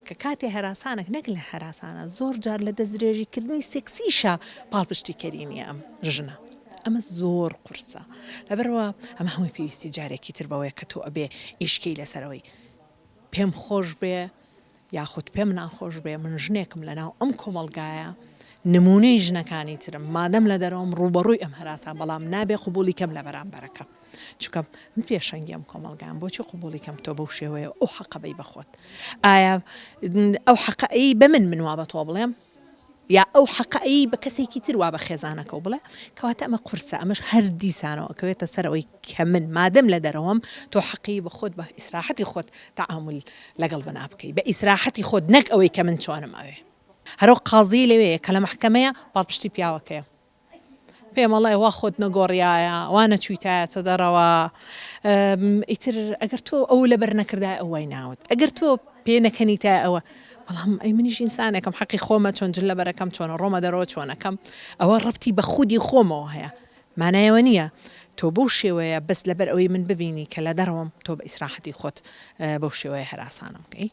کە کاتێ هەراسانەک نەک لە هەراسانە زۆر جار لە دەستدرێژی کردنی سێکسیشا پاڵپشتیکەری نیە ئەم ژنە ئەمە زۆر قورسە لەبەرئەوە ئەمە هەمووی پێویستی جارێکی تر بەوەیە کە تۆ ئەبێ ئیشکەی لەسەرەوەی پێم خۆش بێ یاخود پێم ناخۆش بێ من ژنێکم لەناو ئەم کۆمەڵگایە نمونەی ژنەکانی ترم مادەم لە دەرەوەم ڕووبەڕووی ئەم هەراسان بەڵام نابێ قبوڵی کەم لە بەرامبەرەکەم چونکە من پێشەنگی ئەم کۆمەڵگام بۆچی قبوڵی کەم تۆ بەو شێوەیە ئەو حەقە بەی بەخۆت ئایا ئەو حەقە ئەی بە من من وا بە تۆ بڵێم یا ئەو حەقە ئەی بە کەسێکی تر وا بە خێزانەکەو بڵێ کەواتە ئەمە قورسە ئەمەش هەر دیسانەوە ئەکەوێتە سەر ئەوەی کە من مادەم لە دەرەوەم تۆ حەقی بە خۆت بە ئیسراحەتی خۆت تەعامول لەگەڵ منا بکەی بە ئیسراحەتی خۆت نەک ئەوەی کە من چۆنم ئەوێ هەر ئەو قازیەی لەوێیە کە لە مەحکەمەیە پاڵپشتی پیاوەکەیە. پێم ئەڵێ وا خۆت نەگۆڕیایە، وا نەچوویتایەتە دەرەوە، ئیتر ئەگەر تۆ ئەو لەبەر نەکردایە ئەو وای ناوت، ئەگەر تۆ پێ نەکەنیتایە ئەوە، بەڵام ئەی منیش ئینسانێکم حەقی خۆمە چۆن جل لەبەرەکەم، چۆن ئەڕۆمە دەرەوە، چۆن ئەکەم، ئەوە ڕەبتی بە خودی خۆمەوە هەیە، مانای ئەوە نییە تۆ بەو شێوەیە بەس لەبەر ئەوەی من ببینی کە لە دەرەوەم تۆ بە ئیسراحەتی خۆت بەو شێوەیە هەراسانم کەی.